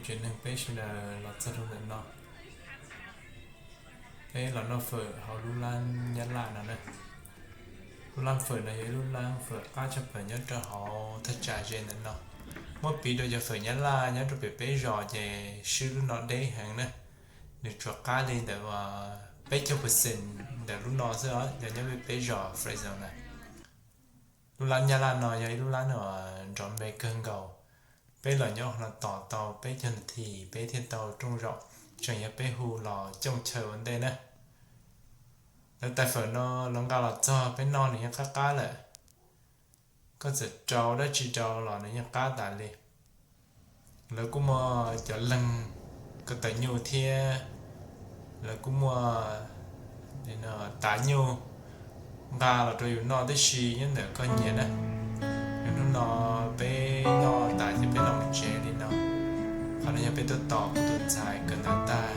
Tsev neeg peb sawv daws los txog rau ntawm no, peb los noj fawm hauv lub lab Nyab Laj no na. Lub lab fawm no yog ib lub lab fawm qab tshaj plaws nyob rau hauv thaj tsam ze ntawm no. Muab piv rau cov fawm Nyab Laj nyob rau pem peb zos ces swb lub no deb heev na. Nws tsuas qab li ntawm peb caug percent ntawm lub no xwb os, yog nyob pem peb zos Fresno na. Lub lab Nyab Laj no yog ib lub lab nrov npe kawg nkaus. Peb los nyob no tos tau peb caug nas this peb thiaj tau rooj zaum, tseem yog peb hu los cooj chaw ua ntej na. Lawv tais fawm no lawv nqa los txog peb noj nws yeej qab qab lawm. Koj txawm rau dab tsi rau los nws yeej qab tas li. Lawv kuj muaj cov leeg ko taw nyuj thiab, lawv kuj muaj tav nyuj nqa los rau yus noj tib si nyob ntawm koj nyiam na. Hnub no peb noj tas ces peb los mus tsev li no. Qhov no yog peb tuaj tos kuv tus ntxhais kawm ntawv tag,